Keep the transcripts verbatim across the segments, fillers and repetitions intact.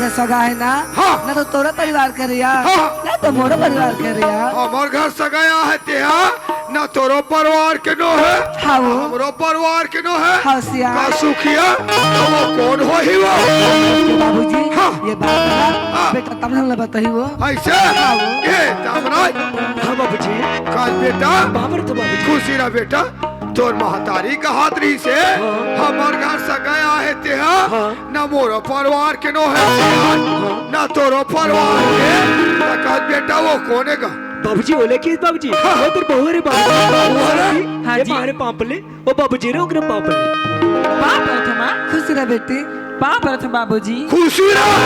सगा हे ना, हाँ। ना तो तोरो परिवार के हरे या, हाँ। ना तो मोरो परिवार के हरे या। हमर घर सगा आहे तेहा, ना तोरो परिवार के नो हे, हाँ वो। हमरो परिवार के नो हे। हाँ सिया। का सुखिया, तो वो कोन होही वो? बाबूजी, हाँ। ये बात ना, हाँ। बेटा तमन ला बताही वो। अइसे? हाँ वो। ए, तामराज। हाँ बाबूजी। का बेटा? बाबर तो बाबूजी। खुशी रह बेटा। तोर महतारी कहत रहिसे, हाँ। हमर घर सगा आहे तेहा, हाँ। ना मोर परिवार के नो हे, हाँ। ना तोरो परिवार के, ना का बेटा वो कोन हे गा? बाबूजी, ओला किस बाबूजी? हाँ। वो तोर बहू रे बाबूजी। बहू रे? हाँ ये जी। मारे पाँव परे, वो बाबूजी रे, ओकरे पाँव परे। पाँव परत हँव माँ। खुश रह बेटी। पाँव परत हँव बाबूजी। खुशी रह।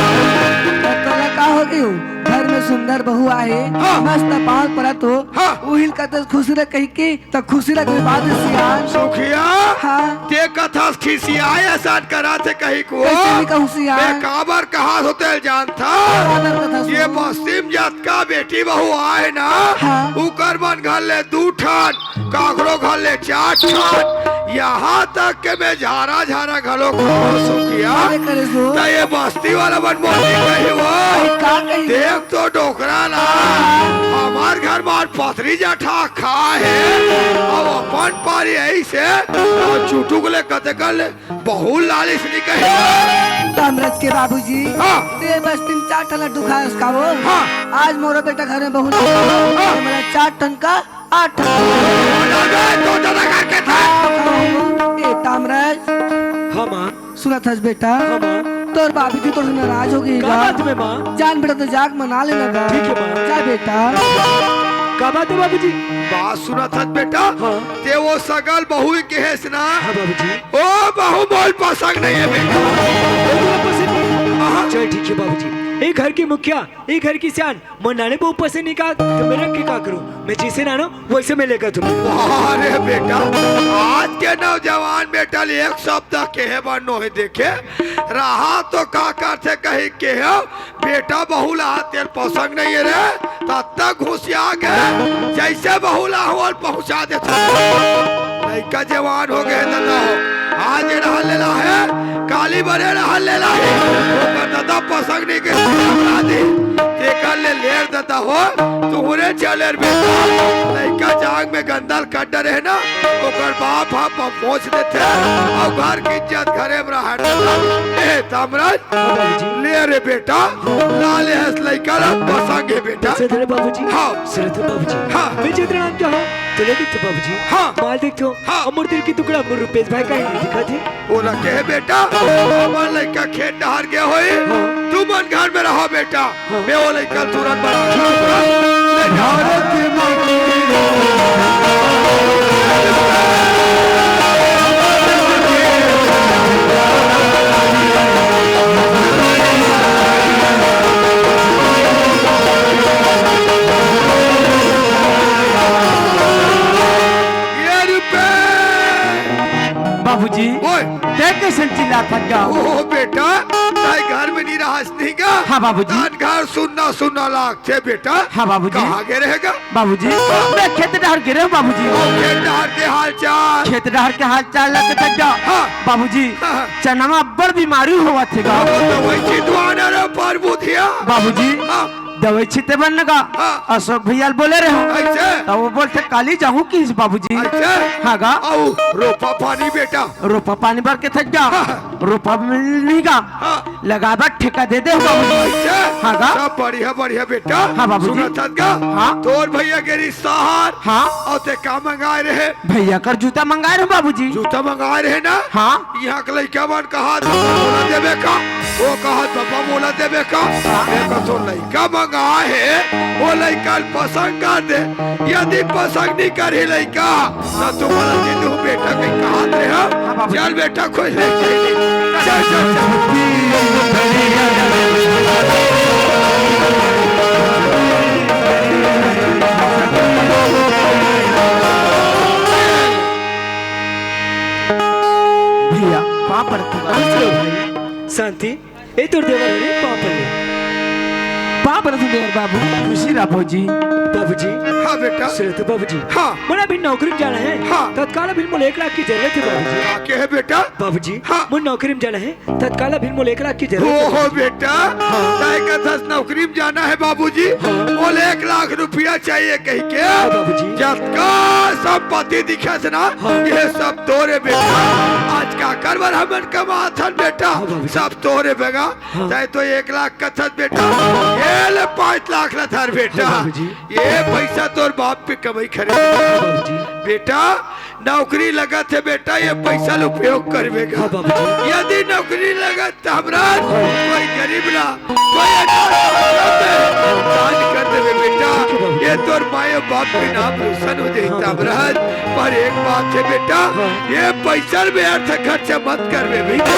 तोला का हो गे हो? घर में सुंदर बहू आहे, हाँ। मस्त पाँव परत हो, हाँ। उहिल कथस खुशी रह कहिके, त खुशी रह के बात हे सियान। सुखिया, हाँ। ते कथस खिसियाए असन करत हे कहिके। कइसे नइ कहूँ सियान? मैं काबर कहत हों तेला जानथस? काबर कथस ये हो? बस्ती में जतका बेटी बहू आहे ना, हाँ। उकर मन घर ले दू ठन, काकरो घर ले चार ठन, यहाँ तक के मैं झारा झारा घलो खावँव सुखिया। अरे करे सो। त ये बस्ती वाला मन मोर नइ कही वो। अरे का कही? देख तो डोकरा ला, हमर घर मार पथरी जठा खाहे, अउ अपन पारी अइसे, अउ चुटुक ले कते कर ले, बहुत लालिस नइ कहे। तामरज के बाबूजी, हाँ। ते बस्ती में चार ठन लड्डू खायस का वो? हाँ। आज मोरो बेटा घर में बहू हाँ। हमला चार ठन का आठ ठन। तो दादा करके था। ए तामरज। हाँ माँ। सुनत हस बेटा? हाँ, माँ। तोर बाबूजी तोर से नाराज हो गे का गा। बात में, माँ? जा न बेटा, तो जाके मना लेना गा। ठीक हे, माँ। जा बेटा। का बात हे, बाबूजी? बात सुनत हस बेटा? हाँ। ते वो सगा ल बहू ल केहेस ना? हाँ, बाबूजी। ओ बहू मोला पसंद नइ हे बेटा। वो तोला पसंद नइ हे? हाँ। चल, ठीक हे, बाबूजी। ए घर के मुखिया, ए घर के सियान, मोला नाने बहू पसंद नइ हे का, त मैं रख के का करँव? मैं जइसे नानँव, वइसे मैं लेगथँव। अरे बेटा, आज के नौजवान बेटा ल एक शब्द केहे बर नोहे देखे, रहा तो का करथे कहिके केहे, बेटा बहू ला तेला पसंद नइ हे रे, तब तक घुसिया के जइसे बहू ला होल पहुँचा देथे। लइका जवान हो गे हे दादा हो, आज ए डहर ले लाहे, काली बने डहर ले लाही, ओकर दादा पसंद नइ हे कहिके बना दे, तेकर ले लेर दादा हो, तुँहरे चलेर बेटा, लइका जाँग में गंदा ल कट डरे हे ना, ओकर बाप ह प-, पोंछ देथे, अउ घर के इज्जत घरे में रहय। ए, तामरज, हाँ, बाबूजी। ले रे बेटा, ला ले हस लइका ला पसंद हे बेटा। सुनत हस बाबूजी? हाँ। सुनत हस बाबूजी? हाँ। मैं चित्रनाथ के हँव, तो ले देखथँव बाबूजी। हाँ। माल देखथँव। हाँ। अउ मोर दिल के टुकड़ा, मोर रुपेश भाई कहीं नइ दिखत हे। ओला केहे बेटा, हमर लइका खेत डहर गे होही, हाँ। तुमन घर में रहा बेटा, हाँ। मैं ओ लइका ल तुरंत बना के लाहूँ। ले जा। भारत माँ की ये रुपये। बाबूजी, ओए। तैं कइसन चिल्लाथस गा? ओ बेटा, तैं घर में नइ रहस नहीं गा? हाँ बाबूजी। तोर घर सुन्ना सुन्ना लागथे बेटा। हाँ बाबूजी। कहाँ गे रहे गा? बाबूजी, हाँ। मैं खेत डहर गे रहेंव बाबूजी। ओ खेत डहर के हाल चाल। खेत डहर के हाल चाल ल कथस गा। हाँ। बाबूजी, हाँ। चना में अब्बड़ बीमारी होवत हे गा। ओ दवाई छितवाना रे परबुधिया। बाबूजी, हाँ। दवाई छिते बर न गा। हाँ। अशोक भैया ल बोले रहेंव। अइसे? त ओ बोलथे काली जाहूँ कहिस बाबूजी। अइसे? हाँ गा। अउ रोपा पानी बेटा। रोपा पानी बर केथस गा। हाँ। रोपा मिल नहीं गा। हाँ। लगाय बर ठेका दे दे बाबूजी। अइसे? हाँ गा। सब बढ़िया बढ़िया बेटा। हाँ बाबूजी। सुनत हस गा। हाँ। तोर भैया गे रिहिस सहर। हाँ। अउ तैं का मंगाय रहे? भैया कर जूता मंगाय रहेंव बाबूजी। जूता मंगाय रहे ना? हाँ। इहाँ के लइका मन कहत, "पापा मोला देबे का?" ओ कहत, "पापा मोला देबे का?" हाँ। मैं कथों, "लइका मंगाय हे, ओ लइका ल पसंद कर दे। यदि पसंद नइ करही लइका, त तुमन ला दे दूँ बेटा," कहिके कहत रहे। हाँ, बाबू। चल बेटा, कोई लइका नइ। चल, चल, चल। भैया, पाँव परत हँव। खुश रहो भाई। शांति, ए तोर देवर हरे, पाँव पर ले। पाँव परत हँव यार बाबू। खुशी रह भौजी। बाबूजी। हाँ बेटा। सुनत बाबूजी। हाँ। मोला अभी नौकरी में जाना है। हाँ। तत्काल अभी मोला एक लाख की जरूरत है बाबूजी। का के है बेटा? बाबूजी। हाँ। मोला नौकरी में जाना है, तत्काल अभी मोला एक लाख की जरूरत है हो बाबूजी। बेटा। हाँ। तैं कथस नौकरी में जाना है बाबूजी। हाँ। मोला एक लाख रुपया चाहिए कहि के। हाँ बाबूजी। जतका संपत्ति दिखत हे ना, हाँ। ये सब तोरे बेटा। आज काकर बर हमन कमाथन बेटा, हाँ बाबूजी। सब तोरे बेटा। हाँ। तैं तो एक लाख कथस बेटा, ये ले पाँच लाख ला धर बेटा। हाँ बाबूजी। ये पैसा तोर बाप के कमाई खरे। हाँ बाबूजी। बेटा, नौकरी लगत हे बेटा, ये पैसा ल उपयोग करबे गा। हाँ बाबूजी। यदि नौकरी लगत त हमर हाँ। कोई गरीब ला, कोई अनाथ आश्रम में दान कर देबे बेटा। ठीक है बाबूजी। ये तोर माय बाप के नाम रोशन हो जाही हाँ त बाबूजी। हमर। पर एक बात है बेटा, हाँ। ये पैसा ल व्यर्थ खर्च मत करबे बेटा।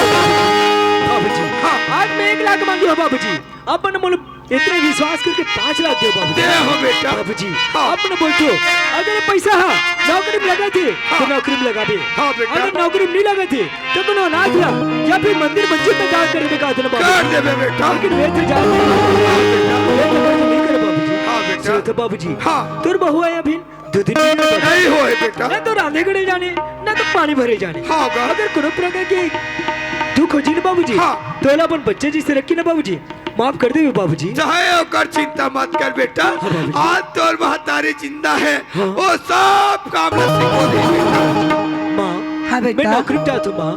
बाबूजी। हाँ। आज मैं एक लाख मांगे हँव बाबूजी। अपन मोला इतना विश्वास करके पाँच लाख देव बाबूजी। दे हो बेटा। बाबूजी, हाँ। अपन बोलथों, अगर पैसा ह नौकरी में लगथे, हाँ। त नौकरी में लगाबे। हाँ बेटा। अगर नौकरी में नहीं लगथे, त कोनो अनाथ ला या फिर मंदिर मस्जिद में दान करबे का देना बाबूजी। कर देबे बेटा। लेकिन व्यर्थ जान नहीं। हाँ बेटा। व्यर्थ खर्च नहीं करे बाबूजी। हाँ बेटा। सुनत बाबूजी। हाँ। तोर बहू आय अभी दू दिन नहीं होय। नहीं होय बेटा। ना तो रांधे गढ़े जाने, ना तो पानी भरे जाने। हाँ गा। अगर कोनो प्रकार के दुख हो जी ना बाबूजी, हाँ। त ओला अपन बच्चा जैसे रखी ना बाबूजी, माफ कर देबे बाबूजी। चाहे ओकर चिंता मत कर बेटा। हाँ बाबूजी। आज तोर महतारी जिंदा है, हाँ। वो सब काम ला सिखो दे बेटा। माँ, हाँ बेटा। मैं नौकरी में जात हँव माँ,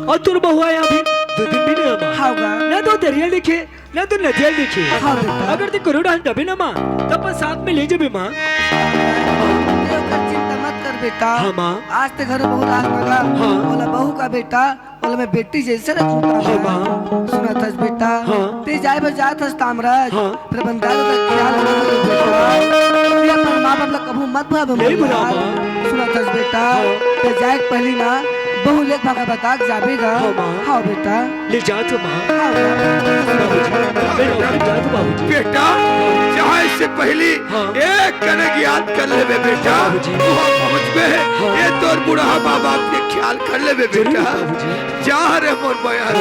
अउ तोर बहू आय अभी दू दिन भी नहीं होय माँ। हाँ गा। ना तो दरिया दिखे, ना तो नदिया दिखे। हाँ बेटा। अगर तैं कोनो डहर जाबे ना माँ, त अपन साथ में ले जाबे माँ। तैं ओकर चिंता मत कर बेटा। हाँ माँ। आज तैं घर बहुत आग लगा। हाँ। ओला बहू का बेटा, ओला मैं बेटी जैसे रखहूँ। हाँ माँ। सुनत हस बेटा। हाँ। तैं जाय बर जात हस तामरज। हाँ। पर अपन दाई ददा के ख्याल रखबे बेटा। तैं अपन माँ बाप ला कभू मत भुलाबे नहीं भुलाहूँ माँ। सुनत हस बेटा। हाँ। तैं जाय के पहिली ना बहू ले भाखा बता के जाबे गा। हाँ माँ। हाँ बेटा। ले जात हँव माँ। हाँ बेटा। मैं नौकरी जात हँव बाबूजी। बेटा, जाय से पहिली हाँ। एक कनक याद कर लेबे बेटा। बाबूजी। वहाँ पहुँचबे, हाँ। ये तोर बूढ़ा माँ बाप के ख्याल कर लेबे जरूर बेटा। बाबूजी। जा रे मोर बयार।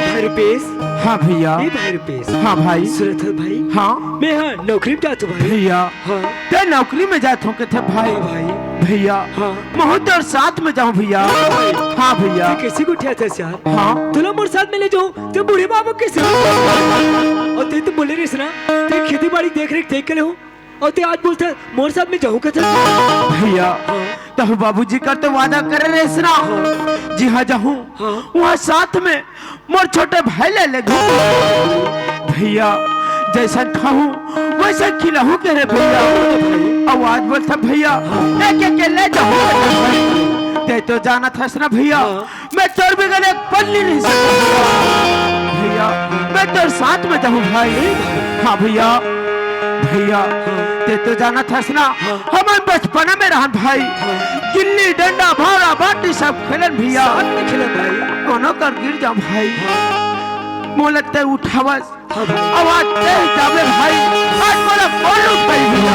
भाई रुपेश। हाँ भैया। ए भाई रुपेश। हाँ भाई। सुनत हस भाई। हाँ। मैं हा नौकरी में जात हँव भाई। भैया। हाँ। तैं नौकरी में जात हस कथस भाई। हाँ भाई। भैया। हाँ। महूँ तोर साथ में जाहूँ भैया। हाँ भाई। हाँ भैया। तैं कइसे गोठियाथस यार? हाँ। तोला मोर साथ में ले जाहूँ, तैं बूढ़े बाबू कइसे? अउ तैं तो बोले रहिस ना, तैं खेती बाड़ी देख रेख तैं करे हस, अउ तैं आज बोलथस मोर साथ में जाहूँ कथस। भैया, हाँ। तहूँ बाबूजी कर तो वादा करे रहिस ना, हाँ। जिहाँ जाहूँ, हाँ। उहाँ साथ में मोर छोटे भाई ला लेगहूँ। भैया, जइसन खाहूँ, वइसन खिलाहूँ कहे भैया। अउ आज बोलथस भैया, हाँ। एक एक के ले जाहूँ। तैं तो जानत हस ना भैया, हाँ। मैं तोर बिगर एक पल नहीं रह सकत। भैया, मैं तोर साथ में जाहूँ भाई। हाँ भैया, भैया, हाँ। तैं तो जानत हस ना, हाँ। हमन बचपना में रहन भाई, हाँ। गिल्ली डंडा भाला बाटी सब खेलन भैया। साथ में खेलन भाई। कोनो कर गिर जाहूँ भाई। हाँ। मोला तैं उठावस। हाँ भाई। अउ आज तैं जाबे भाई। आज मोला कोई उठाही भैया।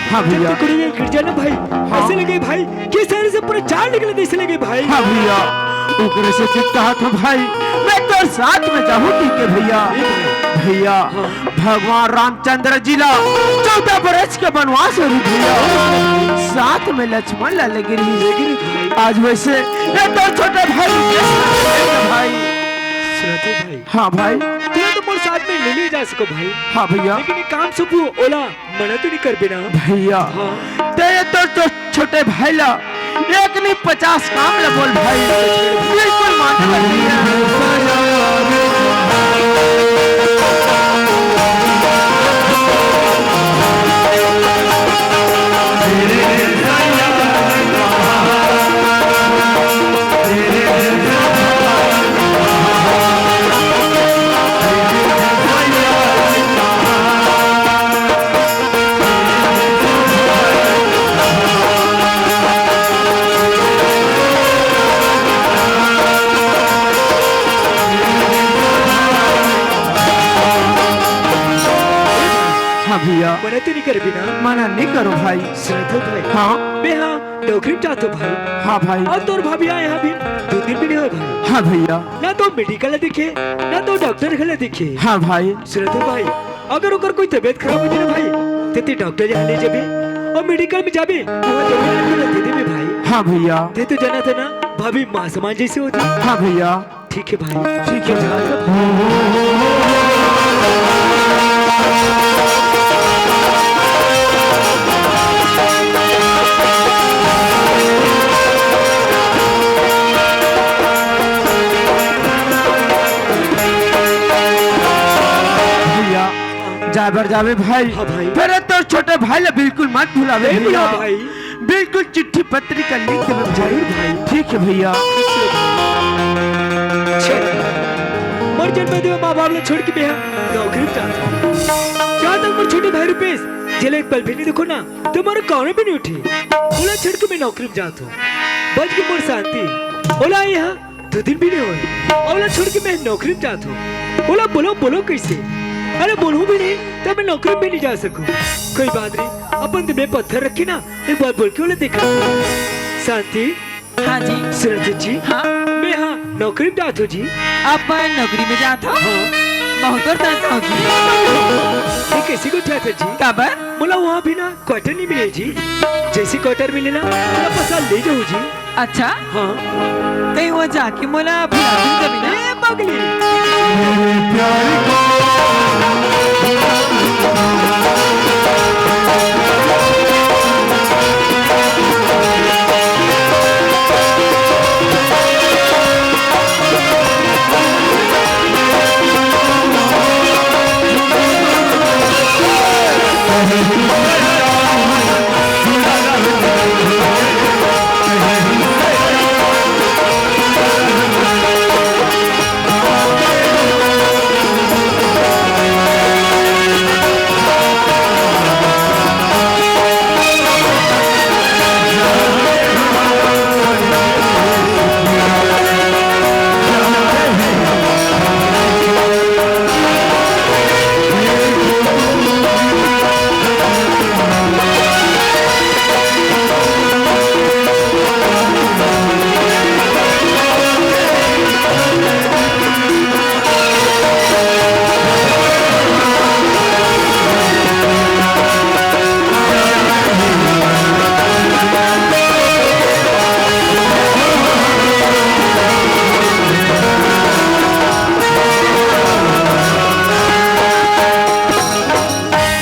हाँ भैया। जब तक गिर जाना भाई, हाँ। अइसे लगे भाई, कि शरीर से पूरा जान निकले, अइसे लगे भाई। हाँ भैया, ओकरे से ठीक कहा था भाई, मैं तोर साथ में जाहूँ ठीक है भैया। भैया, हाँ। भगवान रामचंद्र जी ला चौदह बरस के बनवास हो रही भैया, साथ में लक्ष्मण ला लेगे रही। लेगे रही भाई। आज वइसे ये तोर छोटे भाई, भाई। सुनत हस भाई। हाँ भाई। तैं तो मोर साथ मैं ले ले जा सको भाई। हाँ भैया। लेकिन एक काम सुपू, ओला मना तो नहीं कर बिना। भैया, हाँ। तेरे तो, तो छोटे भाई ला एक नहीं पचास काम ला बोल भाई, बिल्कुल मानने वाली है। हाँ भैया। मना तो नहीं कर बिना। मना नहीं करो भाई। सुनत हो भाई? हाँ। मैं हाँ नौकरी में जात हो भाई। हाँ भाई। और तोर भाभी आए अभी दो दिन भी नहीं होय भाई। हाँ भैया। ना तो मेडिकल दिखे, ना तो डॉक्टर घला दिखे। हाँ भाई। सुनत हो भाई, अगर ओकर कोई तबीयत खराब हो जाए ना भाई, ते, ते डॉक्टर यहाँ ले जाबे और मेडिकल में जाबे, वहाँ जरूर डॉक्टर दे देबे भाई। हाँ भैया। ते तो जाना था ना, भाभी माँ समान जैसे होती। हाँ भैया। ठीक है भाई। ठीक है भाई। भैया, जाए बर जाबे भाई। हाँ भाई। फिर तो छोटे भाई ला बिल्कुल मत भुलावे नहीं भैया। भुलाओ भाई। बिल्कुल चिट्ठी पत्रिका लिख देबे भाई। जरूर भाई। ठीक है भैया। चल। मोर जन्म देवे माँ बाप ला छोड़ के मैं नौकरी में जात हूँ। जहाँ तक मोर छोटे भाई रुपेश, जेला एक पल भी नहीं देखो ना, तो मोर कान भी नहीं उठी। ओला छोड़ के मैं नौकरी में जात हूँ। बच के मोर शांति। ओला यहाँ दो दिन भी नहीं होय। ओला छोड़ के मैं नौकरी में जात हूँ। ओला बोलो, बोलो कैसे? अरे बोलूँ भी नहीं, तो मैं नौकरी में भी नहीं जा सकूँ। कोई बात नहीं, अपन दिल में पत्थर रख के ना, एक बार बोल के ओला देखा। शांति। हाँ जी। सूरज जी। हाँ। मैं हाँ नौकरी में जात हूँ जी। आप नौकरी में जात हो? हाँ। महू तोर दादा हो जी। ये कैसे को जात है जी? काबर? मोला वहाँ भी ना क्वार्टर नहीं मिले जी। जैसे क्वार्टर मिले ना, मोला पसार ले जाओ जी। अच्छा? हाँ। कहीं वहाँ जाके मोला भुला भी कभी ना? ए पगली।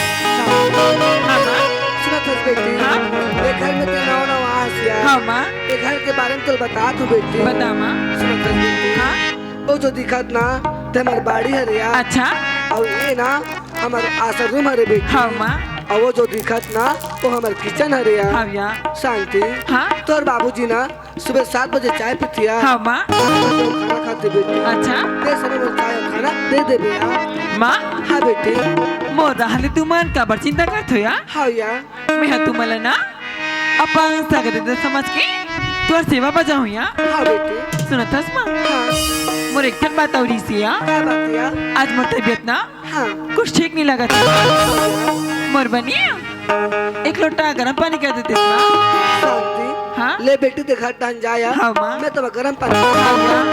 हाँ, माँ। सुनत हस बेटी? हाँ। ये घर में ते नवा नवा आस या। हाँ, माँ। ये घर के बारे में तो बता तू बेटी। बता, माँ। सुनत हस बेटी? हाँ। वो जो दिखत ना, ते हमर बाड़ी हरे या। अच्छा। और ये ना, हमर आसर रूम हरे बेटी। हाँ, माँ। और वो जो दिखत ना, वो हमर किचन हरे या। हाँ, या। शांति। हाँ। तोर बाबूजी ना, सुबह सात बजे चाय पीतिया। हाँ, माँ। खाना खाते बेटी। अच्छा। ते समय मोर चाय और खाना दे देबे या। माँ। हाँ बेटी। मोर रहले तुमन काबर चिंता करत हो या? हाँ या। मैं हा तुमन ला ना अपन सगरे दे समझ के तोर सेवा बजाहूँ या। हाँ बेटी। सुनत हस माँ? हाँ। मोर एक ठन बात और इसे या। का बात या? आज मोर तबीयत ना हाँ। कुछ ठीक नहीं लगत हे। मोर बनिया, एक लोटा गरम पानी कर देते ना। शांति। हाँ? ले बेटी, देखा टहन जाया। हाँ, माँ। मैं तो गरम पानी। हाँ, माँ।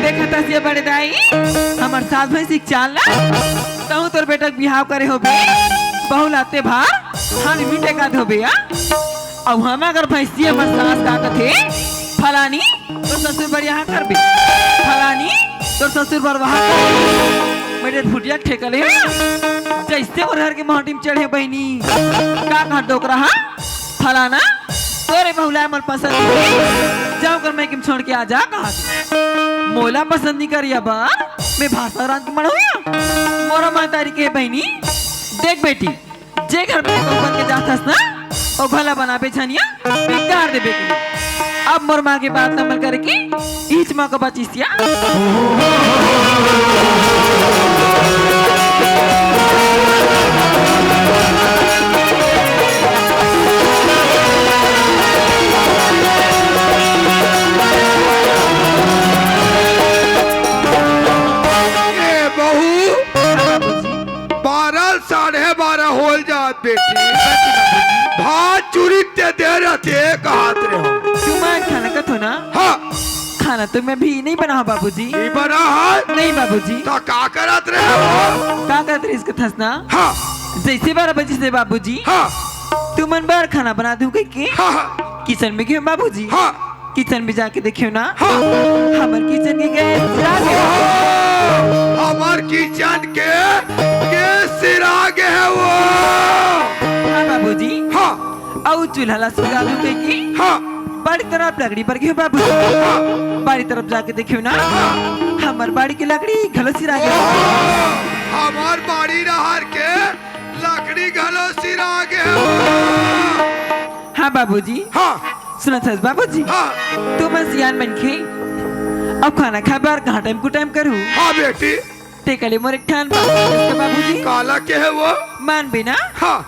देखा था सिया बड़े दाई, हमर सास भैंसी के चाल ना, तहूँ तोर बेटा के बिहाव करे होबे, बहू लाते भार, हम भी टेका धोबे, आ? अउ हम अगर भैंसी हमर सास का कथे, "फलानी, तोर ससुर बर यहाँ करबे, फलानी, तोर ससुर बर वहाँ करबे।" मेरे फुटिया ठेका ले, हाँ? जैसे मोर घर के महटी में चढ़े बहिनी, का कहा डोकरा, हाँ? फलाना, तोरे बहुलाए मोर पसंद नहीं, जाओ कर मैं किम छोड़ के आ जा, कहा। मोला पसंद नहीं करिया बर, मैं भाषा रांध के मड़ोया। मोरा महतारी के बहिनी, देख बेटी, जे घर में बहू बन के जाथस ना, ओ घर ला बनाबे छनिया, बिगाड़ देबे के। अब मोर माँ के बात न अमल करे के, इच माँ को बचिसिया। ए बहू, बारह, साढ़े बारह होल जात बेटी। भात चूरी ते दे रहते, कहत रहे हो। तुमन खाना कथो ना? हाँ। खाना तो मैं भी नहीं बना बाबूजी। नहीं बना है? नहीं बाबूजी। तो का करत रहे हो? का करत रहे इसके थसना? हाँ। जैसे बारह बजे से बाबूजी। हाँ। तुमन बर खाना बना दूं कह के? हाँ, हाँ। किचन में गयो बाबूजी। हाँ। किचन में जाके देखियो ना। हाँ। हमर किचन के गैस सिरा गे। ओहो, हमर किचन के गैस सिरा गे है वो। हाँ बाबूजी। हाँ। अउ चूल्हा ला सुलगा दूं कह के? हाँ। बाड़ी तरफ लकड़ी बर गयो बाबूजी। हाँ। बाड़ी तरफ जाके देखियो ना। हाँ। हमर बाड़ी के लकड़ी घलो सिरा गे। ओहो, हमर बाड़ी रहर के लकड़ी घलो सिरा गे हो। हाँ बाबूजी। हाँ। सुनत हस बाबूजी? हाँ। तुमन सियान मनखे, अब खाना खाए बर कहाँ टाइम कुटाइम करू? हाँ बेटी। ते कले मोर एक ठान बात सुनत हस बाबूजी? काला के है वो? मान बिना? हाँ।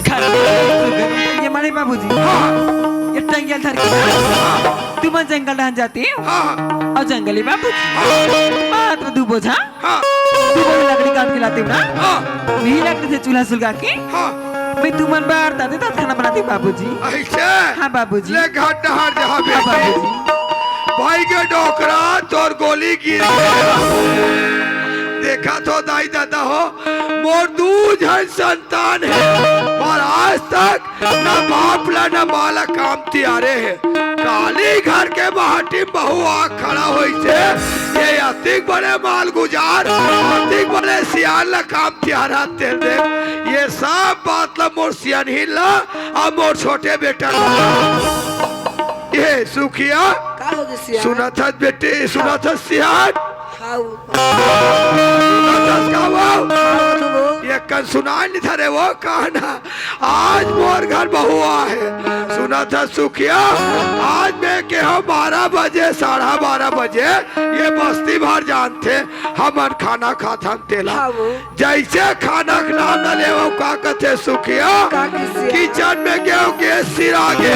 घर में ये मारे बाबूजी। हाँ। ये टंगिया धर के तुमन जंगल रहन जाते हो? हाँ। और जंगली बाबूजी। हाँ। मात्र दू बोझा हाँ। तू बोले लकड़ी काट के लाते हो ना? हाँ। वही लकड़ी से चूल्हा सुलगा के हाँ। मैं तुमन बर ताते तात खाना बनाते बाबूजी। ऐसे? हाँ बाबूजी। ले घाट डहार जहाँ हाँ बेटी। बाबूजी। भाई के डोकरा तोर गोली गिर गया। देखा तो दाई दादा हो, मोर दू झन संतान है, पर आज तक ना बाप ला ना माँ ला काम तियारे हे। काली घर के महटी बहू आ खड़ा होइसे, ये अतिक बड़े मालगुजार, अतिक बड़े सियान ला काम तियारा तेल दे। ये सब बात ला मोर सियानही ला, अउ मोर छोटे बेटा ला। ये सुखिया, का हो गे सियान? सुनत हस बेटी, सुनत हस सियान? हाउ। सुनत हस का वो? हाँ, तो वो। ये कन सुनाई नहीं धरे वो, कहा ना। आज मोर घर बहू आहे। सुनत हस सुखिया, आज मैं के हम बारह बजे, साढ़ा बारह बजे, ये बस्ती भर जानथे, हमन खाना खाथन तेला। हाँ वो। जैसे खाना के नाम न लेवव, का कथे सुखिया? का कथे? किचन में गेहूं गैस सिरा गे,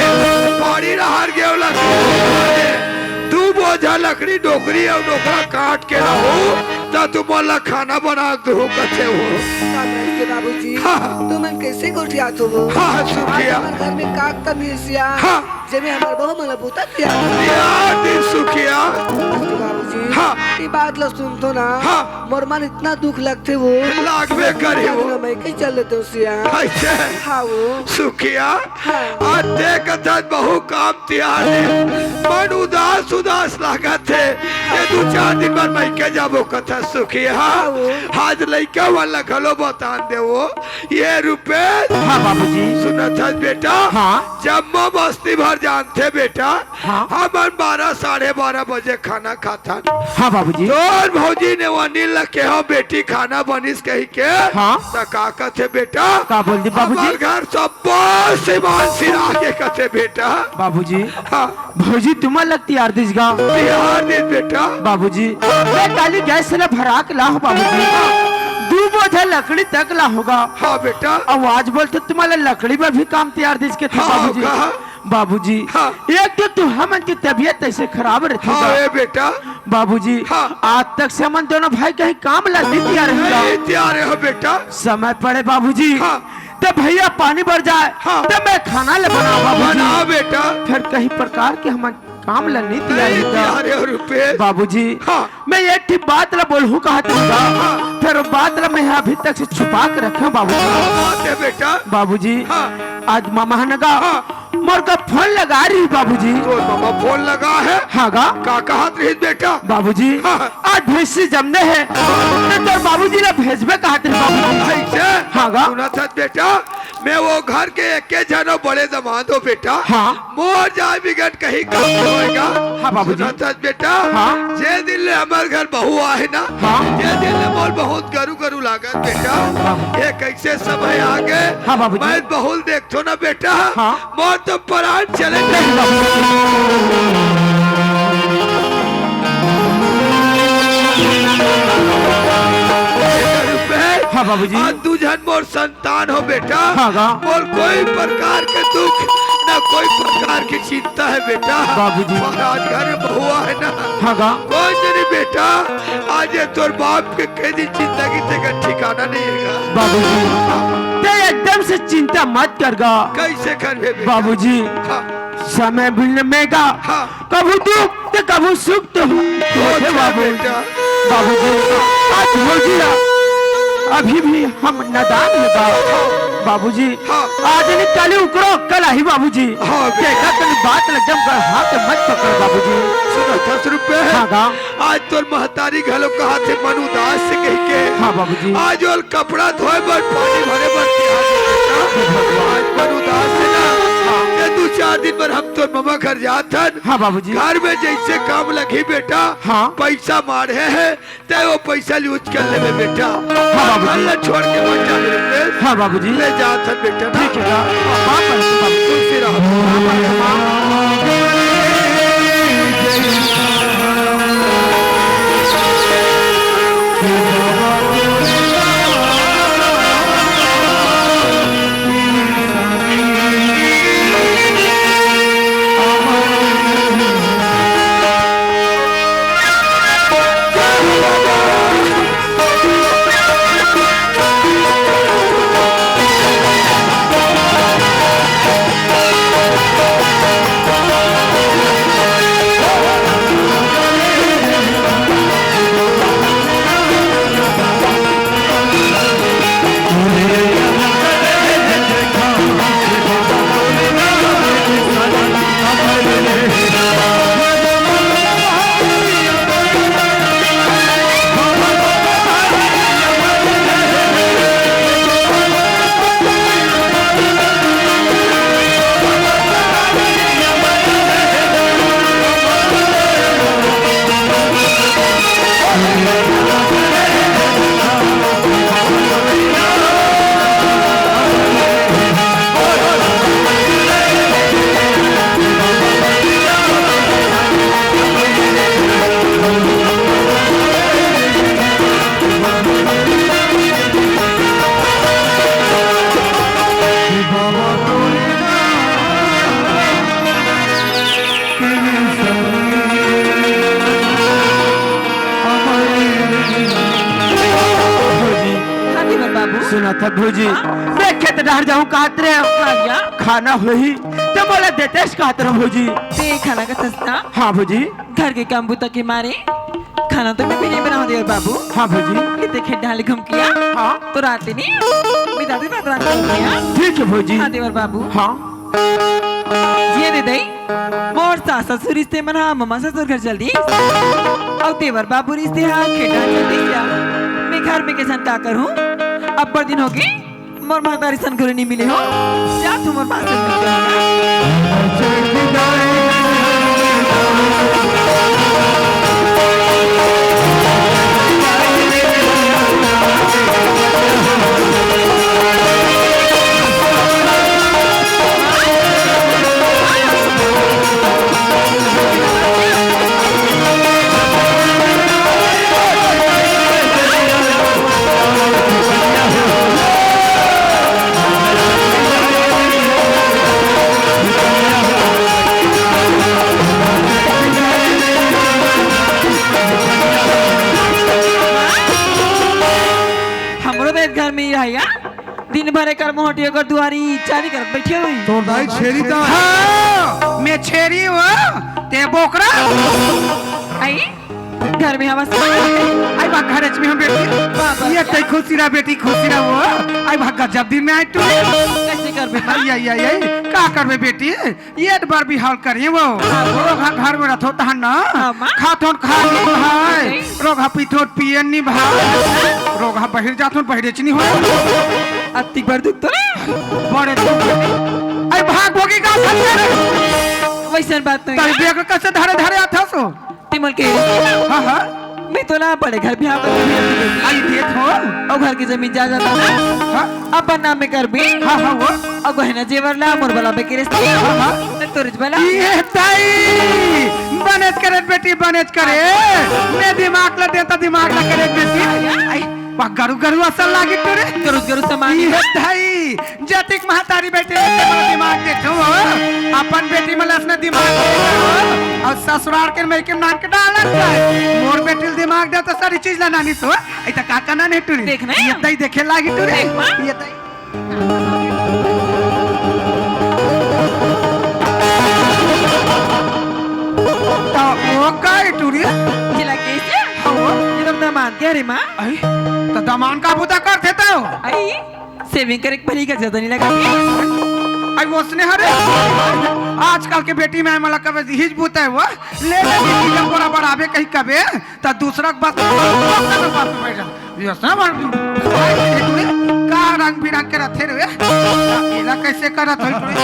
बाड़ी रहर गेहूं लकड़ी सिरा गे। दू बोझा लकड़ी डोकरी अउ डोकरा काट के रहू, त तुमन ला खाना बना के दूहू कथे हो। का कथे बाबूजी? हाँ। तुमन कैसे गोठियात हो? हाँ, सुखिया। आज हमर घर में का कमी हे सिया? हाँ। जेमे हमर बहू मन ला बूता तियार। तियार दिन सुखिया। बाबूजी, हाँ। ई बात ला सुनथो ना, हाँ। मोर मन इतना दुख लगथे वो। लागबे करे वो। मैं कहीं चल लेते हो सिया। ऐसे? हाँ वो। सुखिया, हाँ। आज देख तन बहू काम तियार हे। मन उदास उदास लागत हे। ये दू चार दिन बाद मैं के जाबो कथा सुखिया। हाँ वो। आज लइका वाला घलो बतान दे वो। ये रुपेश। हाँ बाबूजी। सुनत हस बेटा? हाँ। जम्मो बस्ती भर जानथे बेटा। हाँ। हमन बारह, साढ़े बारह बजे खाना खाथन। हाँ बाबूजी। तोर भौजी ने वो अनिल ल केहो बेटी खाना बनिस कही के। हाँ। त का कथे बेटा? का बोल दी बाबूजी? हमर घर सब्बो सामान सिरा गे कथे बेटा। बाबूजी। हाँ। भौजी तुमन ला तियार दिस गा। तियार दिस बेटा। बाबूजी, मैं काली गैस ला भरा के लाहूं बाबूजी। दू बोझा लकड़ी तक लाहूं गा। हाँ बेटा। अउ आज बोलथे तुमन ला लकड़ी में भी काम तियार दिस कथे हाँ, बाबूजी। कहा? बाबूजी, हाँ। एक तो तू हमन के तबीयत ऐसे खराब रहथे हाँ, गा। ए बेटा। बाबूजी, हाँ। आज तक से हमन दोनों भाई कहीं काम ला नहीं तियार हे गा। नहीं तियार हो बेटा। समय पड़े बाबूजी, हाँ। त भैया पानी बर जाए, हाँ। त मैं खाना ला बनाओ बाबूजी। बनाओ बेटा। फिर कहीं प्रकार के हमन काम ला नहीं तियार नहीं हे का? तियार हे रुपेश। बाबूजी, हाँ। मैं एक ठे बात ला बोलहूँ कहत रहेंव। हाँ। फेर बात ला मैं अभी तक से छुपा के रखे हँव बाबूजी। का बात हे बेटा? बाबूजी, हाँ। आज ममा हे ना गा, हाँ। मोर का फोन लगा रहिस बाबूजी। तोर ममा फोन लगा हे? हाँ गा। का कहत रहिस बेटा? बाबूजी, हाँ। आज भैंसी जमने हे, त तोर बाबूजी ला भेजबे कहत रहिस बाबूजी। अइसे? हाँ गा। सुनत हस बेटा, मैं ओ घर के एके झन अउ बड़े दमाद हों बेटा। हाँ। मोर जाय बिगट कहीं काम नइ होय गा। हाँ, बाबूजी। सुनत हस बेटा? हाँ। जे दिन ले हमर घर बहू आहे ना, हाँ। जे दिन ले मोर बहुत गरू गरू लागत बेटा। हाँ। ये कइसे समय आगे? हाँ, बाबूजी। मैं बहू ल देखथों ना बेटा, हाँ। मोर तो परान चले नहीं, बाबूजी। हाँ, बाबूजी। आज दू झन मोर संग तान हो बेटा। हाँ गा। मोर कोई प्रकार के दुख, ना कोई प्रकार के चिंता हे बेटा। बाबूजी। महाराज घर में बहू आहे ना। हाँ गा। कोई नहीं बेटा, आज ये तोर बाप के कई दिन जिंदगी तेकर ठिकाना नहीं हे गा। बाबूजी, तें एकदम से चिंता मत कर गा। कइसे करबे बेटा? बाबूजी, हाँ। समय मिलने में गा। हाँ। कभू दुख त कभू सुख तो होथे बाबू। बेटा। बाबूजी, आज भौजी ला अभी भी हम नादान हे बा। बाबूजी, हाँ। आज नहीं काली ओकरो अक्कल आही बाबूजी। हाँ, बेटा। देखा तनी बात ल एकदम गढ़ा के मत पकड़ बाबूजी। सुनत हस रुपेश? हाँ गा। आज तोर महतारी घलो कहत हे मन उदास हे कहिके। हाँ बाबूजी। आज ओला कपड़ा धोए बर, पानी भरे बर तियार हे बेटा। आज मन उदास हे ना। हाँ। ये दू चार दिन बर हम तोर ममा घर जात हन। हाँ बाबूजी। घर में जइसे काम लगही बेटा, हाँ। पइसा माढ़े हे, तें ओ पइसा ल use कर लेबे बेटा। हाँ बाबूजी। घर ला छोड़ के मत जाबे रुपेश। हाँ बाबूजी। ले जात हन बेटा ना। ठीक हे ना। हाँ, बाबू। खुश रहो। हाँ, बाबू। भौजी। हाँ, देवर बाबू। सुनत हस भौजी, हाँ? मैं खेत डहर जाहूँ कहत रहेंव। हाँ भैया। खाना होही त मोला देतेस कहत रहेंव भौजी। तें खाना कहत हस ना? हाँ भौजी। घर के काम बूता के मारे खाना तो मैं भी नहीं बनावँव देवर बाबू। हाँ भौजी। इतने खेत डहर ले घूम के आ। हाँ। तो रात नहीं बिता दे, रात रात घूम के आ। ठीक हे भौजी। हाँ देवर बाबू। हाँ। ये दे दई, मोर सास ससुर रिश्ते मन हा ममा ससुर घर चल दिस। अउ देवर बाबू रिश्ते हा खेत डहर चल दिस या। मैं घर में कइसन का करहूँ? अब्बड़ दिन होगे, मोर महतारी सन घलो नइ मिले हों। जाथों मोर माँ से मिल के आना। हमरो तो एक घर में ही रहिया। दिन भर एकर मोहटी, एकर दुआरी चारी करत बइठे होही। तोर दाई छेरी त। हाँ, मैं छेरी हूँ, ते बोकरा। आई, घर में हवस। आई बा, घर में हम बेटी। बाबा। ये तई खुशी रह बेटी, खुशी रह वो। आई बा, गजब दिन में आए तू। कइसे करबे, माँ? आई, आई, आई, आई, का करबे बेटी? ये बार बिहाव करे वो। हाँ, वो। रोगहा घर में रथो तहन ना। हाँ, माँ। खाथोन खा नी भाई। नहीं। रोगहा पीथोन पियन नी भाई। रोगहा बहिर जाथोन बहिरेच नी हो। अतिक बार दुख तो नहीं। बड़े दुख। आई भाग भोगी का खच्चर। वइसन बात नहीं तब है। बेग कइसे धरे धरे आथस हो? ते मोला के हाँ, हाँ। मैं तोला बड़े घर बिहाव कर आई देत हो। अउ घर के जमीन जायदाद ला हाँ। अपन नाम में करबे। हाँ, हाँ, वो। अउ गहना जेवर ला मोर बला बेके रेस। हाँ, हाँ। ते तोरेच बला। ये तई, बनेच करे बेटी, बनेच करे। मैं दिमाग ला देता, दिमाग ला करे बेटी। आई, वाह, गरु, गरु असन लागी तोरे। गरु, गरु समान। ये तई, जतिक महतारी बेटी, तेमन दिमाग देथे हो। अपन बेटी मन ल असने दिमाग दे हो। अउ ससुराल के मइके नान के डालत जाए। मोर बेटी ल दिमाग दे त सारी चीज ला नानिस हो। अइता का का नाने टूरी। देख ना। ये तई देखे लागी टूरी। देख माँ। ये तई। त वो का ए टूरी? जिला के से? हाँ वो। ये तो दमांद के रे माँ। आई, त दमांद का बुता करथे त? आई। सेविंग करे के परी का ज्यादा नहीं लगा। आई वोसने हरे। आजकल के बेटी में मला कबे हिज बुता हे वो। ले ले बेटी का बोरा बढ़ाबे कहीं कबे, त दूसरा के बात, बात में बैठ जा। ये सब भाई, का रंग बिरंग के रथे रे। एला कइसे करत होई तोरे?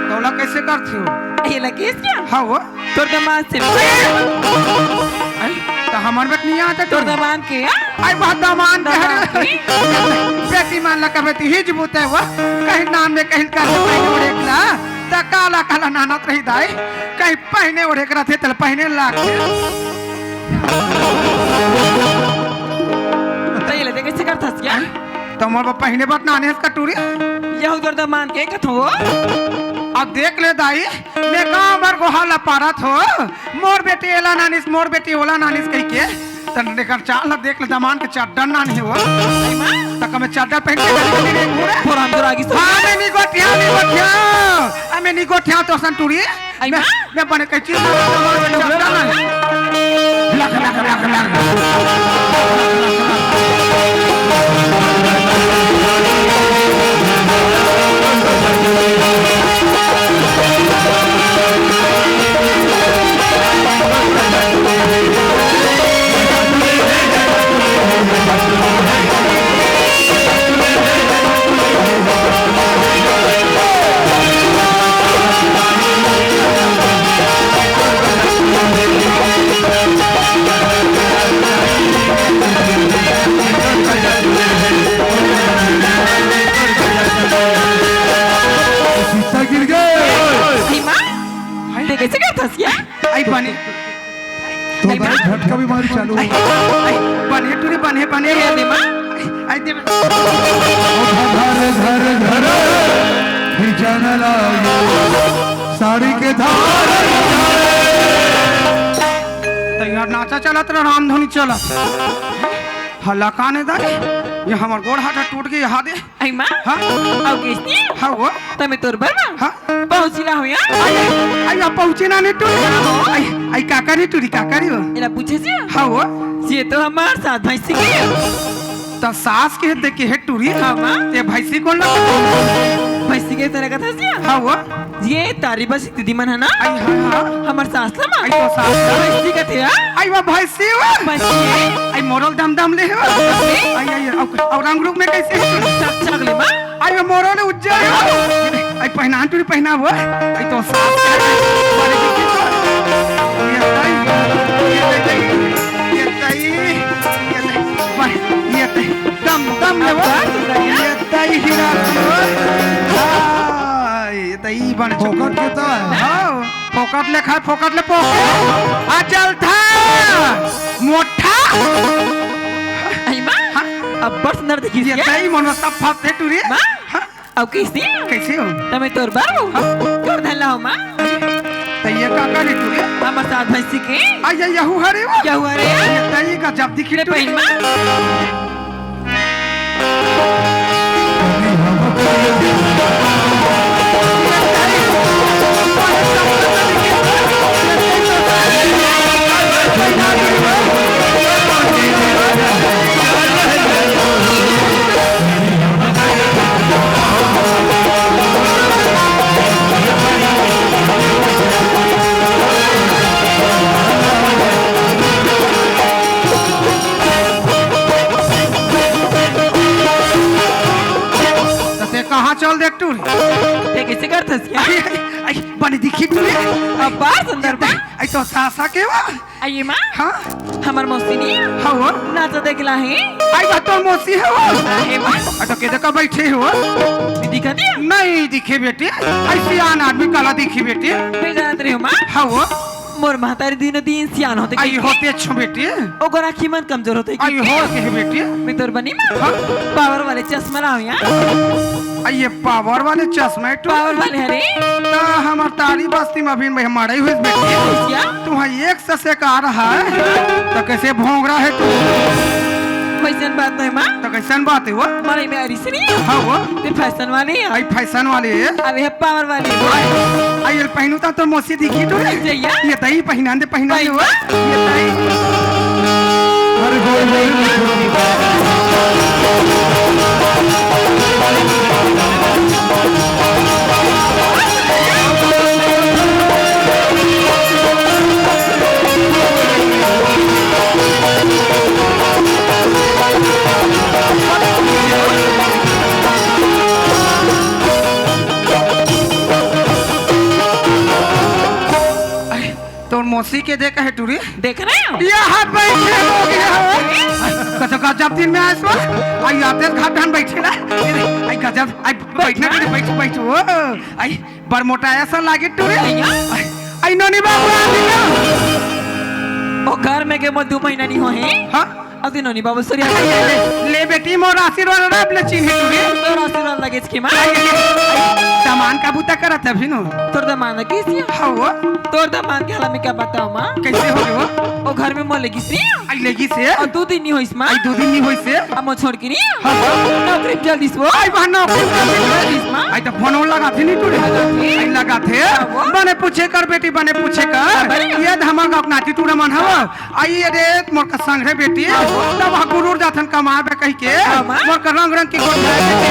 तोला कइसे करथे हो? एला कइसे? हाँ वो। तोर दमांद से। आई, त हमर बेट नहीं आते तोर तोर। दमांद के, हाँ? आई, बात दमांद के दमांद हरे। के? बेटी मन ला कबे ती हिज बुता हे वो, कहीं नान में कहीं कर, कहीं ओढ़े ला, त काला काला नानत रही दाई, कहीं पहिने ओढ़े के रथे, तल पहिने लाग। त एला ते कइसे करथस क्या? त मोर बर पहिने बर नाने हस का टूरी? यहू तोर दमांद के कथो। अब देख ले दाई, मैं गाँव भर गोहार ला पारत हो, मोर बेटी एला नानिस, मोर बेटी ओला नानिस कहिके। त एकर चाल ला देख ले, दमांद के चड्डा नाने हो। आई माँ। त कमे चड्डा पहिन के चली गेली रे घूरे। फोरन जोर आगी सो। हाँ, मैं नी गोठियाव, नी गोठियाव। आ, मैं नी गोठियाव तो असन टूरी। आई मैं, माँ। मैं बने कहीं चीज ना, दमांद के चड्डा नाने। लग, लग, लग, लग। शीशा गिर गए। आई माँ, ते कइसे करथस क्या? आई बने। तो आई भाई माँ। झटका बीमारी चालू हो गई। आई, बने टूरी, बने, बने। ए, दे माँ। आई दे। घर, घर, घर, घर, भी जाने लागे। साड़ी के धार। त यार नाचा चलत रहा, रामधुनी चलत। हल्ला काने दाई, ये हमर गोड़ हाथ टूट गे, यहाँ दे। आई माँ? हाँ? अउ किस्ती? हाँ वो। त मैं तोर बर माँ? हाँ? पहुँची ला हो यार। आई, आई, आई, पहुँची ना नी टूरी। हाँ। आई, आई, का करी टूरी, का करी हो? एला पूछे से? हाँ वो। ये तो हमार सास भैंसी के। त सास के देखे हे टूरी। हाँ माँ। ते भैंसी कोन ला? भैंसी के तरह कथा से? हाँ वो। ये तारी बस दीदी मन है ना? आई, हाँ, हाँ। हमर सास ला माँ। आई तो सास ला। भैंसी कथे, हाँ? आई वो भैंसी वो। भैंसी है। आई मोरल दम दम ले हो। भैंसी? आई, आई, अउ, अउ रंग रूप में कइसे है? चक, चक ले माँ। आई वो मोरल उज्जर है। आई पहनान टूरी पहना वो। आई तो सास ला। ये तई, ये तई, ये तई, ये तई, ये तई, दम, दम ले वो। ये तई हीरा वो। हाँ, ये तई बन चुका। फोकट के तो है। हाँ। फोकट ले खाए, फोकट ले पोके। आ चल था। मोठा। आई माँ, हाँ? अब्बड़ सुंदर दिखिस ये के। तई मन में सब फंस है टूरी। माँ? हाँ? अउ कइसे? कइसे हो? त मैं तोर बर हूँ। हाँ? तोर धन ला हो माँ। त ये का करी टूरी? हमर सास भैंसी के। आ ये यहू हरे वो। यहू हरे? ये तई का जब दिखी ले टूरी। पहिन माँ। कइसे करथस या? आई, आई, आई, बने दिखी टूरी। अब्बड़ सुंदर बा। आई तो सासा के वा। आई माँ। हाँ। हमर मौसी नी। हाँ वो। नाचा देखला हे। आई बा तोर मौसी हे वो। हे माँ। आ तो के देखा बैठे हे वो। दिखत हे? नहीं दिखे बेटी। ऐसी आन आदमी काला दिखी बेटी। नहीं जानत रहे हो माँ। हाँ वो। मोर महतारी दिनों दिन सियान होते आई गई। होते अच्छो बेटी। ओकर आँखी मन कमजोर होते आई गई। हो के बेटी। मैं तोर बनी माँ। हाँ। पावर वाले चश्मा लाओ यहाँ। आई ये पावर वाले चश्मा है तू। पावर वाले हरे। ता हमर तारी बस्ती में अभी मैं मड़ई हुई बेटी। क्या? तू हाँ एक ससे का रहा है। तो कैसे भोंगरा है तू? वैसन बात नहीं माँ। तो कैसन बात है वो? मड़ई में अरिस नहीं। हाँ वो। ते फैशन वाले हैं। आई फैशन वाले है। अबे है पावर वाले। आई, आई ये पहनू ता तो मौसी दिखी तू रे। जइया। ये तई पहना दे, पहना दे वो। ये तई। अरे बोल, बोल, बोल, बोल। तोर मौसी के देख हे टूरी। देख रहे हो? ये हाथ बैठे हो गया हो। कतो गजब दिन में आए सो। आई आते घाट धान बैठे ना। अरे, आई गजब, आई बैठना ना। नहीं, बैठ, बैठ, ओ। आई बड़ मोटा ऐसा लागे टूरी। आई, आई नोनी बाबू आ गया। ओ घर में के मो दू महीना नहीं हो हे। हाँ? अति नोनी बाबू सूर्या। ले, ले बेटी, मोर आशीर्वाद रब ले चिन्हे तू रे। तोर आशीर्वाद लगे छकी माँ। आई, आई, आई, दमान का बूता करत है फिनो। तोर दमान की सिया? हाँ वो। तोर दमान के हाल में क्या बताओ माँ? कैसे हो गए वो? ओ घर में मोर लेगी सिया। आई लेगी से? और दू दिन नहीं होइस माँ। आई दू दिन नहीं होइस से? अब मोर छोड़ के नहीं? हाँ, हाँ। नौकरी में चल दिस वो। आई बहन नौकरी में चल दिस वो। चल दिस माँ। आई तो फोन लगा थे नहीं तू रे। लगा थे। आई लगा थे। हाँ वो। बने पूछे कर बेटी, बने पूछे कर। हाँ, बने। ये हमार गाँव नाती टूरा मन हवा। आई रे मोर का संग रे बेटी, तब हा गुरूर जाथन कमाए बे कहि के, हाँ, माँ। मोर का रंग रंग के गोठिया बेटी,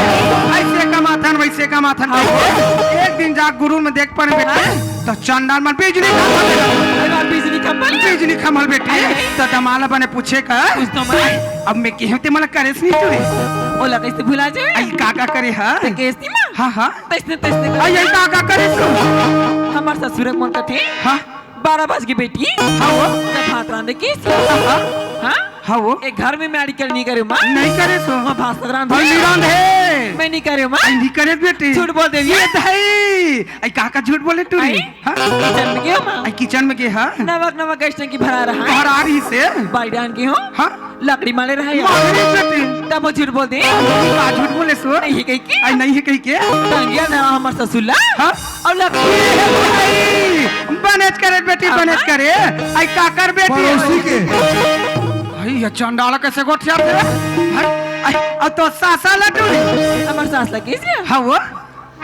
ऐसे कमाथन, वैसे कमाथन हाँ। कहि के। एक दिन जा गुरूर में देख पर बेटी, हाँ। तो चंडाल मन बिजली खंभा ले। अरे बिजली खंभा ले। बिजली खंभा बेटी, अरे। तो दमाला बने पूछे का, पूछ तो माँ। अब मैं केहूँ ते मला करेस नहीं तू रे। ओला कैसे भुला जाए? आई का का करे हा? तो कैसे माँ? हाँ, हाँ। तैसने, तैसने कर। आई, आई का का करे तू? हमार ससुर मन कथे। हाँ। बारह बज के बेटी। हाँ वो। जब भात रांधे की। हाँ, हाँ। हाँ? हाँ वो। एक घर में मैं अड़ी कर नहीं करे माँ। नहीं करे सो। माँ भात रांधे। भाई नहीं रांधे। मैं नहीं करे माँ। आई नहीं करे बेटी। झूठ बोल देवी। ये धाई। आई का का झूठ बोले टूरी? आई? हाँ? किचन में गयो माँ। आई किचन में गए हाँ? नमक नमक गैस टंकी भरा रहा है। भरा रही से। बाई डान के हो। हाँ? लकड़ी माले रहा है। मारे बेटी। तब वो झूठ बोल दे। का झूठ बोले सो? नहीं है कहीं के। आई नहीं है कहीं के। टंगिया ना हमार ससुर ला। हाँ? और लग- ए, भाई, बनेच करे बेटी, हाँ, बनेच हाँ। करे। आई काकर बेटी। पड़ोसी के। भाई, ये चंडाला कैसे गोठिया थे? हट, आई, और तो सासा लटू। हमार सास लगे से? हाँ, वो?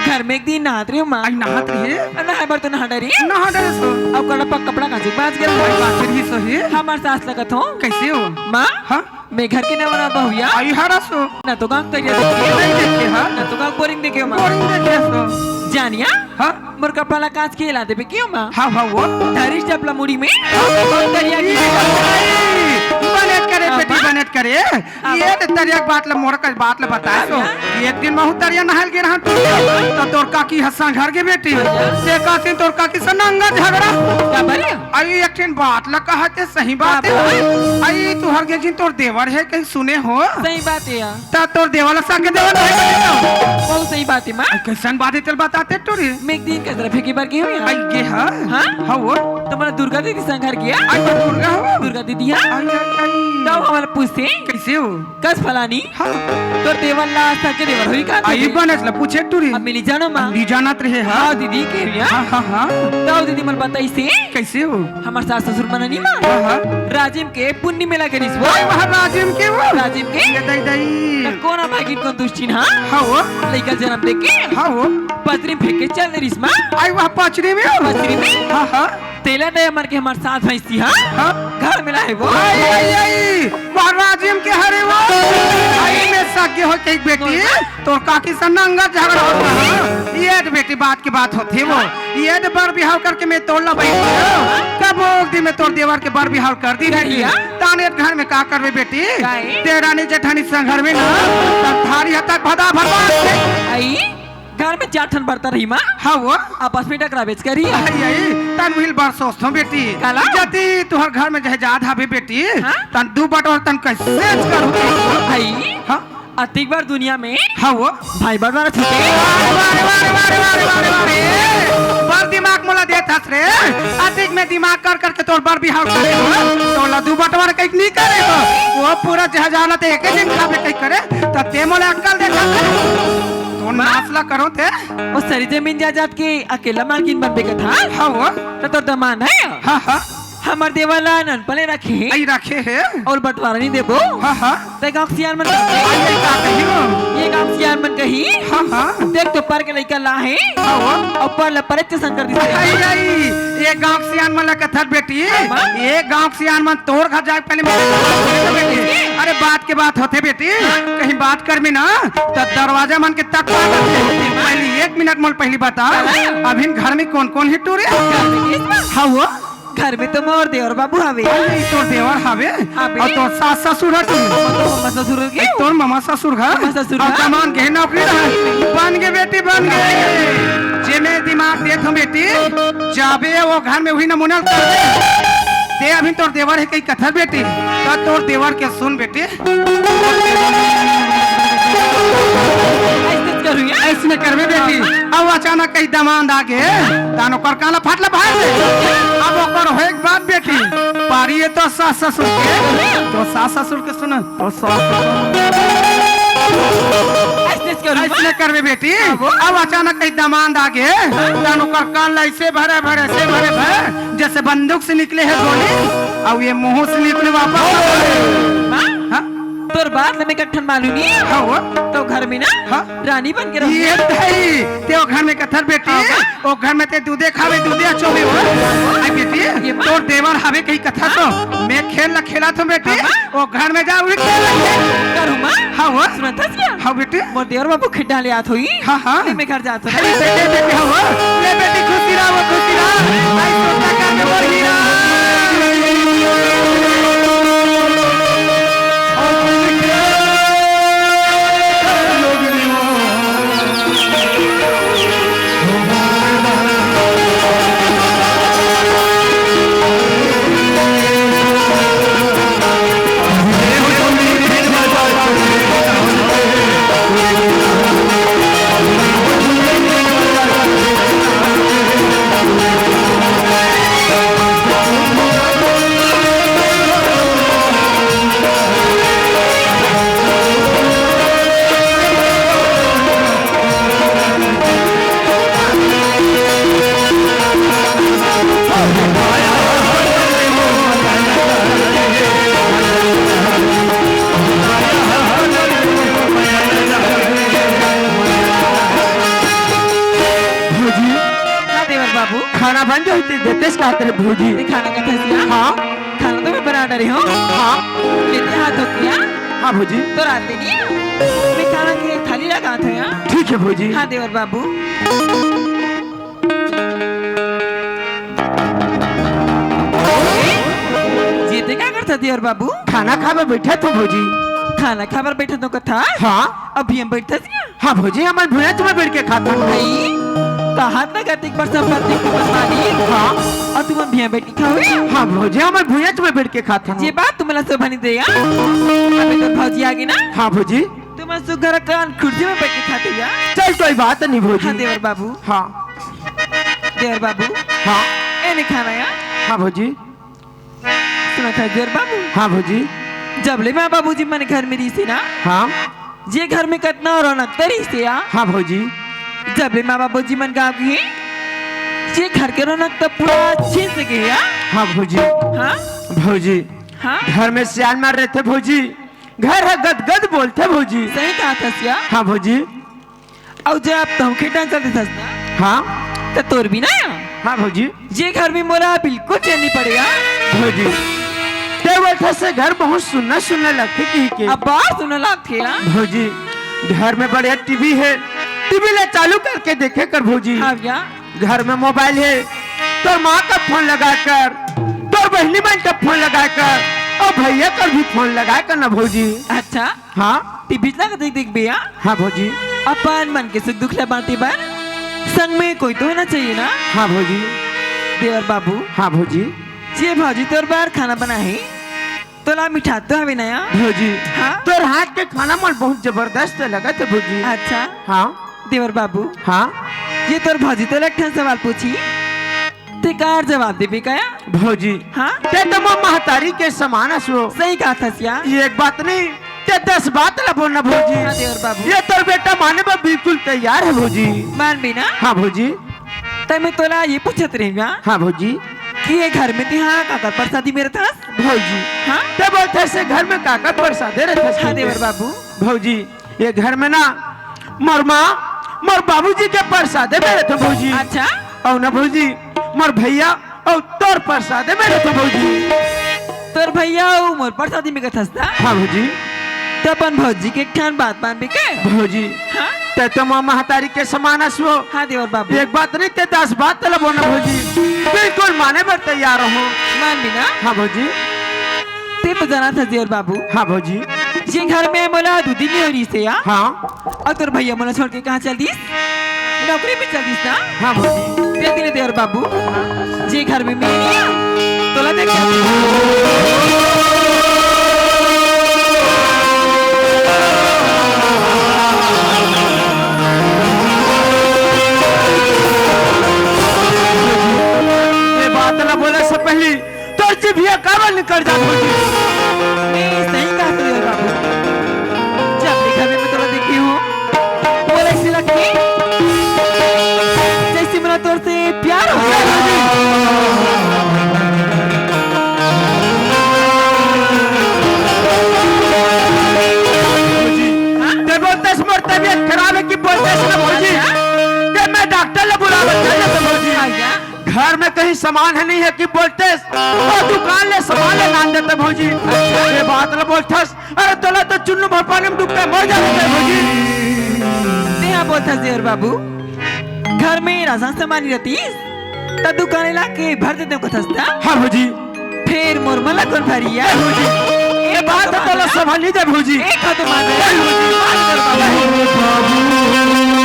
घर में एक दिन नहात रही हूँ, माँ। आई नहात रही? नहा बर तो नहा डरी। नहा डरे सो। अब कड़ा पक कपड़ा कांची बाज गया। आई बात फिर ही सही। हमार सास लगत हो। कैसे हो? माँ? हाँ? मैं घर के नवा नवा बहुया। आई हरा सो। ना तो गाँव तरिया देखे। नहीं देखे, हाँ? ना तो गाँव बोरिंग देखे, माँ। बोरिंग देखे सो। जानिया? हाँ? मोर कपड़ा ला कांच के ला देबे क्यों, माँ? हाँ, हाँ, वो। धरिस डबला मुड़ी में। हाँ, हाँ, तरिया की। आई, बनेच करे, हाँ, बेटी, माँ। बनेच करे। हाँ, ये माँ। तो तरिया के बात ला, मोर का बात ला बताए हाँ, सो। हाँ। एक दिन महू तरिया नहाल के रहा तू। तो तोर काकी हंसा घर के बेटी। अच्छा। से कहती तोर काकी से नंगा झगड़ा। का बरिया? आई एक ठिन बात ला कहा ते सही बात है। हाँ, हाँ। आई तुहर के जिन तोर देवर है, कहीं सुने हो? सही बात है यार। ता तोर देवर ला साके देवर नहीं बने तो। बहुत सही बात है, माँ। आई कैसन बात है, तेल बताते टूरी। मैं एक दिन के तरफ की बार की हूँ यार। आई गे हाँ? हाँ? हाँ वो। तो मैंने दुर्गा दीदी संग घर गया। आई तो दुर्गा हो? दुर्गा दीदी, हाँ? आई, आई, आई। तब हमारे पूछते। कैसे हो? कस फलानी। हाँ। तोर देवर ला साके देवर होई का? आई बनेच ला पूछे टूरी। अब मिली जानो माँ। नी जानत रहे, हाँ? हाँ, दीदी के भैया। हाँ, हाँ, हाँ। तब दीदी मन बताई से। कैसे हो? हमार सास ससुर मन नहीं माँ। हाँ, हाँ। राजिम के पुन्नी मेला करिस वो। आई वहाँ राजिम के वो? राजिम के। ये दई दई। त कोन भागिन कोन दुश्चिन, हाँ? हाँ वो। लइका जन्म देके। हाँ वो। पचरी में फेंक के चल दे रिस माँ। आई वहाँ पचरी में? पचरी में? हाँ, हाँ। तेला दे मर के हमार सात भैंसी, हाँ? हाँ। घर में लाए वो। आई, आई, आई। वहाँ राजिम के हरे वो। आई में सगे हो के एक बेटी। तोर काकी से नंगा झगड़ा होता है। ये तो बेटी बात की बात होती है वो। ये तो बर बिहाव करके मैं तोड़ ला बैठ गया। कब वो दिन में तोड़ देवर के बर बिहाव कर दी बेटी। कहिया? ताने घर में का करबे बेटी? काहे? देवरानी जेठानी संग घर में ना। तब थारी हद तक भदा भरवा। आई? घर में चार ठन बर्तन रही माँ। हाँ वो। आपस में टकराबेच करी। आई, आई, तन उहिल बार सोचथों बेटी। काला? जति तुहर घर में जहे जात हावे बेटी, हाँ? तन दू बटोर तन कैसे करू? आई? हाँ? अतिक बार दुनिया में हाँ वो। भाई बंटवारा छूटे। अरे वाह, अरे वाह, अरे वाह, अरे वाह, अरे वाह, अरे वाह, अरे वाह, अरे। बड़ दिमाग मोला देत हस रे। अतिक में दिमाग कर करके तोर बर बिहाव करे हो। तोला दू बटवारा कहीं नहीं करे हो। वो पूरा जहाजाना ते एक दिन खाबे कहीं करे। त ते मोला अक्कल देत हस। तो नासला करो ते। वो सरी जमीन जायदाद के अकेला मालकिन बनबे कथा। हाँ वो। त तोर दमान है। हाँ, हाँ। हमर देवर ला ननपले रखे हे। आई रखे हे। अउ बंटवारा नहीं देबो। हाँ, हाँ। ते गाँव के सियान मन आई, आई, का कही हो? ये गाँव के सियान मन कही। हाँ, हाँ। देख तो पर के लइका ला हे। हाँ, हाँ। अउ पर ला परेच के संग कर दिस। आई, आई, ये गाँव के सियान मन ला कथस बेटी। हाँ, माँ। ये गाँव के सियान मन तोर घर जाके पहले मेरे घर जाके बेटी। अरे बात के बात होथे बेटी। हाँ। कहीं बात करबे ना, त दरवाजा मन के तक पास होथे। पहली एक मिनट मोल पहली बता, हाँ। अभी घर में कौन कौन हे टूरी? हाँ, वो। घर में तो मोर देवर बाबू हावे। अरे, तोर देवर हावे? हावे। अउ तोर सास ससुर हटू? तोर ममा ससुर के? तोर ममा ससुर घर? ममा ससुर अउ घर? कमान के नौकरी रहे। बन गे बेटी, बन गे। जे मैं दिमाग देत हूँ बेटी, जाबे वो घर में उही नमूना कर दे। ते अभी तोर देवर हे कहीं कथस बेटी, त तोर देवर के सुन बेटी। अइसने करूँ या? अइसने करबे बेटी। अब अचानक कहीं दमांद आ गे, तन ओकर कान ला फाट ला फाट दे। अब ओकर होए के बाद बेटी, पारी हे तो सास ससुर के, तो सास ससुर के सुन, तो सास ससुर। अइसने करूँ या? अइसने करबे बेटी। अब अचानक कहीं दमांद आ गे, तन ओकर कान ला अइसे भरे भरे, अइसे भरे भरे, जइसे बंदूक से निकले हे गोली, अउ ये मुँह से निकले वापस। माँ? हाँ? तोर बात ल मैं कट्ठन मालूम नहीं। हाँ, वो। तो घर में ना हाँ? रानी बन के रहूँ। ये भाई, ते वो घर में कथस बेटी, हाँ, वो। वो घर में ते दूधे खावे, दूधे अचोबे हो। आई बेटी, ये माँ। तोर देवर हावे कहीं कथस तो, हाँ? मैं खेल ला खेलत हूँ बेटी, हाँ, माँ। वो घर में जा, उही खेल ला खेल। करूँ माँ? हाँ, वो। सुनत हस क्या? हाँ बेटी। मोर देवर बाबू खेत डाले आत होही। हाँ, हाँ। ले मैं घर जात हूँ। अरे, बेटे, बेटे, हाँ, वो। ले बेटी, खुशी रहा, वो खुशी रहा। आई सोचा का के मोर हीरा। भौजी। हाँ देवर बाबू। खाना बन जाही ते देतेस का तेरे भौजी? ते खाना कथस या? हाँ। खाना तो मैं बना डरे हूँ। हाँ। लेते हाथ हो क्या? हाँ भौजी। तो रात में नहीं है। मैं खाना के थाली लगात हूँ या? ठीक है भौजी। हाँ देवर बाबू। ये ते का करत हस देवर बाबू? खाना खाबे बइठे हँव भौजी। खाना खाबर बइठे हँव कथस? हाँ। अभी हम बइठे हँव। हाँ भौजी, हमन भुइयाँच में बइठ के खाथन। भाई, कहात ना करते एक बार संपत्ति को बता दी। हाँ। अउ तुमन भुइयाँ बइठ के खाओगे? हाँ भौजी, हमन भुइयाँच में बइठ के खाथन। ये बात तुमला शोभा नहीं देय। अभी तो भौजी आगे ना। हाँ भौजी। तुमन सुघर कान कुर्सी में बइठ के खाते या। चल, कोई बात नहीं भौजी। हाँ देवर बाबू। हाँ। देवर बाबू। हाँ। एने खाना या। हाँ भौजी। सुनत हस देवर बाबू? हाँ भौजी। जब ले माँ बाबूजी मन घर में रहिसे ना, हाँ। जे घर में कतना रौनक त रहिसे या। हाँ भौजी। जब ले माँ बाबूजी मन गाँव गे, जे घर के रौनक त पूरा छीन से गे या। हाँ भौजी। हाँ? भौजी। हाँ? घर में सियान मन रहिथे भौजी, घर ह गदगद बोलथे भौजी। सही कहत हस या। हाँ भौजी। अउ जब तहूँ खेत डाहर चल देथस ना, हाँ। त तोर बिना या। हाँ भौजी। जे घर में मोला बिल्कुल चैन नइ पड़े या। भौजी, ते बइठे से घर बहुत सुन्ना सुन्ना लगथे कहिके। अब्बड़ सुन्ना लगथे या। भौजी, घर में बढ़िया टीवी हे, टीवी ला चालू करके देखे कर भौजी। हाँ भैया। घर में मोबाइल हे, तोर माँ का फोन लगाय कर, तोर बहिनी मन का फोन लगाय कर, अउ भैया कर भी फोन लगाय कर ना भौजी। अच्छा। हाँ। टीवी ला देख देख भैया। हाँ भौजी। अपन मन के सुख दुख ला बांटे बर संग में कोई तो होना चाहिए ना। हाँ भौजी। देवर बाबू। हाँ भौजी। जे भौजी तोर बर खाना बनाही, तोला मिठात तो हवे ना या? भौजी। हाँ? तोर हाथ के खाना मोला बहुत जबरदस्त लगत हे भौजी। अच्छा। हाँ। देवर बाबू। हाँ। ये तोर भौजी तोला एक ठन सवाल पूछी, ते कार जवाब देबे का या? भौजी। हाँ? ते तो मोर महतारी के समान हस वो। सही कहत हस या। ये एक बात नहीं, ते दस बात ला बोलना भौजी। हाँ देवर बाबू। ये तोर बेटा माने बर बिल्कुल तैयार हे भौजी। मानबे ना? हाँ भौजी। त मैं तोला ये पूछत रहेंव या। हाँ भौजी। कि ये घर में तिहां काकर परसादी में रथस? भौजी। हाँ? ते बोलथस ये घर में काकर परसादे रथस? हाँ देवर बाबू। भौजी, ये घर में ना मोर माँ, मोर बाबूजी के परसादे में रथों भौजी। अच्छा। अउ ना भौजी, मोर भैया अउ तोर परसादे में रथों भौजी। तोर भैया अउ मोर परसादी में कथस ना? हाँ भौजी। त अपन भौजी के एक ठन बात मानबे के? भौजी। हाँ? ते तो मोर महतारी के समान हस वो। हाँ देवर बाबू। एक बात नहीं ते दस बात ला बोलना भौजी। बिल्कुल माने बर तैयार हूँ। मानबे ना? हाँ भौजी। ते तो जानत हस देवर बाबू। हाँ भौजी। जे घर में मोला दू दिन नहीं होय रिहिस या। हाँ। अउ तोर भैया मोला छोड़ के कहाँ चल दिस? नौकरी पे चल दिस ना? हाँ भौजी। ते दिन देवर बाबू। जे घर में मैं नहीं हूँ, तोला देख के ये बात ला बोले से पहली तोर जिभिया काबर निकल जात भौजी? मैं सही कहत हूँ देवर बाबू। जब ले घर में मैं तोला देखे हूँ, बोले से लगे जैसे मोला तोर से प्यार हो गया भौजी। भौजी, हाँ? ते बोलथस मोर तबीयत खराब हे कि बोलथस ना भौजी? अच्छा। ते मैं डॉक्टर ला बुलावत चल जात भौजी। हाँ, या? घर में कहीं सामान हे नहीं हे कि बोलथस, वो दुकान ले सामान ले लान देत भौजी। ये बात ला बोलथस, अरे तोला तो चुन्नू भर पानी में डूब के मर जाना चाहिए भौजी। तेहा बोलथस देवर बाबू, घर में राशन सामान नहीं रहिस, त दुकान ला के भर देतेंव कथस ना? हाँ भौजी। फेर मोर मन ला कोन भरी या? ए भौजी, ये बात तो तोला संभाल नहीं दे भौजी। एक हाथ मार दे। ए भौजी, मार दे बाबू।